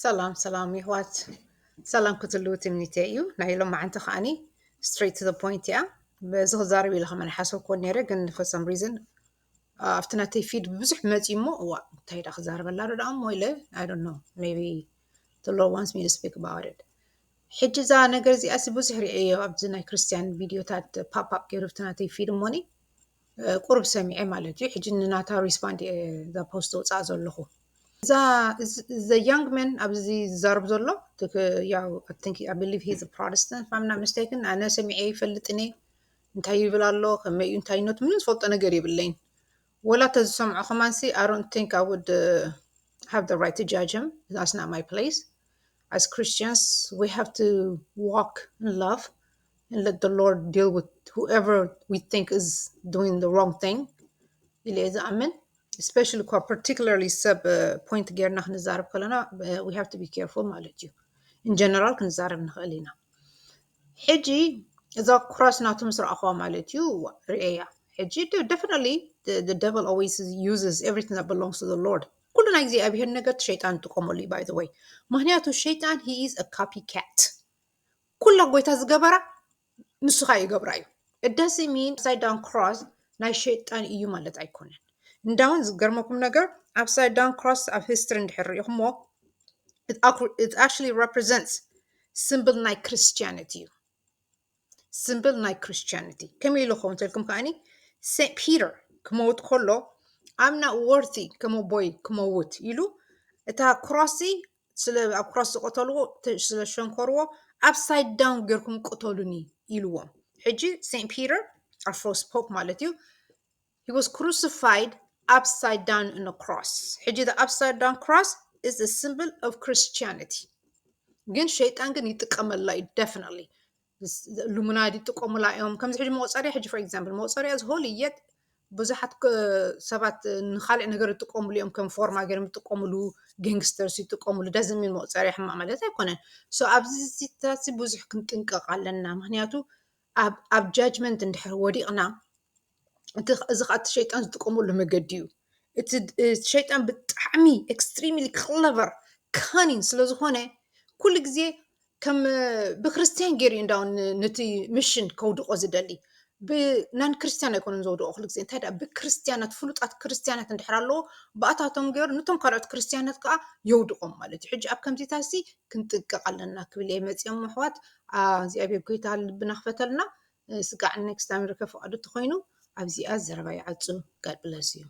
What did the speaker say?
ሰላም ሰላም ይሕዋት፣ ሰላም ክትህልዉ ትምኒተይ እዩ። ናይ ሎማዓንቲ ከዓኒ straight to the point እያ። በዚ ክዛረብ ኢለ ከመን ሓሰብኩዎ ነይረ፣ ግን for some reason ኣብቲ ናተይ feed ብዙሕ መፂ እሞ፣ እዋ እንታይ ዳ ክዛረበላ ዶ ደኣ እሞ ኢለ፣ I don't know, maybe the Lord wants me to speak about it። ሕጂ እዛ ነገር እዚኣ ሲ ብዙሕ ርእየዮ ኣብዚ ናይ ክርስትያን ቪድዮታት pop up ገይሩ ኣብቲ ናተይ feed እሞኒ ቁሩብ ሰሚዐ ማለት እዩ። ሕጂ ንናታ respond እየ እዛ post ዘውፅኣ ዘለኹ። እዛ the young man ኣብዚ ዝዛረብ ዘሎ ያው I think I believe he's a Protestant if I'm not mistaken። ኣነ ሰሚዐ ይፈልጥን እየ እንታይ ይብል ኣሎ ከመይ እዩ እንታይነቱ ምንም ዝፈልጦ ነገር የብለይን። ወላ ተዝሰምዖ ከማንሲ I don't think I would uh, have the right to judge him. That's not my place. As Christians, we have to walk in love and let the Lord deal with whoever we think is doing the wrong thing. ኢለ እየ ዝኣምን። Especially እኳ particularly ሰብ point ጌርና ክንዛረብ ከለና we have to be careful ማለት እዩ። In general ክንዛረብ ንኽእል ኢና። ሕጂ እዛ cross ናቱ ምስ ረኣኹዋ ማለት እዩ ርእየያ። ሕጂ definitely the devil always uses everything that belongs to the Lord። ኩሉ ናይ እግዚኣብሔር ነገር ሸይጣን ይጥቀመሉ እዩ by the way። ምክንያቱ ሸይጣን he is a copycat። ኩላ ጎይታ ዝገበራ ንሱ ከዓ ይገብራ እዩ። It doesn't mean upside down cross ናይ ሸይጣን እዩ ማለት ኣይኮነን። እንዳውን ዝገርመኩም ነገር upside down cross ኣብ history እንድሕር ርኢኹሞ it actually represents symbol ናይ Christianity እዩ። Symbol ናይ Christianity ከመይ ኢሉ ክኸውን ተልኩም ከዓኒ Saint Peter ክመውት ከሎ I'm not worthy ከም ኣቦይ ክመውት ኢሉ እታ cross ስለ ኣብ cross ዝቀተልዎ ስለ ሸንከርዎ upside down ጌርኩም ቅተሉኒ ኢልዎም። ሕጂ Saint Peter our first pope ማለት እዩ he was crucified upside down in a cross። ሕጂ the upside down cross is a symbol of Christianity። ግን ሸይጣን ግን ይጥቀመላ እዩ definitely። Illuminati ይጥቀሙላ እዮም። ከምዚ ሕጂ መቁፀርያ ሕጂ for example መቁፀርያ ዝሆል እየት ብዙሓት ሰባት ንካልእ ነገር ይጥቀሙሉ እዮም ከም ፎርማ ገይሮም ይጥቀሙሉ። Gangsters ይጥቀሙሉ doesn't mean መቁፀርያ ሕማቅ ማለት ኣይኮነን። So ኣብዚ ዚታሲ ብዙሕ ክንጥንቀቅ ኣለና ምክንያቱ ኣብ judgment እንድሕር ወዲቅና እዚ ከዓ እቲ ሸይጣን ዝጥቀመሉ መገዲ እዩ። እቲ ሸይጣን ብጣዕሚ extremely clever cunning ስለዝኮነ ኩሉ ግዜ ከም ብክርስትያን ገይሩ እዩ እንዳው ነቲ mission ከውድቆ ዝደሊ። ብናን ክርስትያን ኣይኮነን ዘውድቆ ኩሉ ግዜ እንታይ ደኣ ብክርስትያናት ፍሉጣት ክርስትያናት እንድሕር ኣለዎ ብኣታቶም ገይሩ ነቶም ካልኦት ክርስትያናት ከዓ የውድቆም ማለት እዩ። ሕጂ ኣብ ከምዚታት ሲ ክንጥንቀቅ ኣለና ክብል እየ መፅኦም ኣሕዋት። እግዚኣብሔር ጎይታ ልብና ክፈተልና። ስጋዕ next time ርከ ፍቃዱ ተኮይኑ ኣብዚኣ ዘረባ ይዓፁ። God bless you።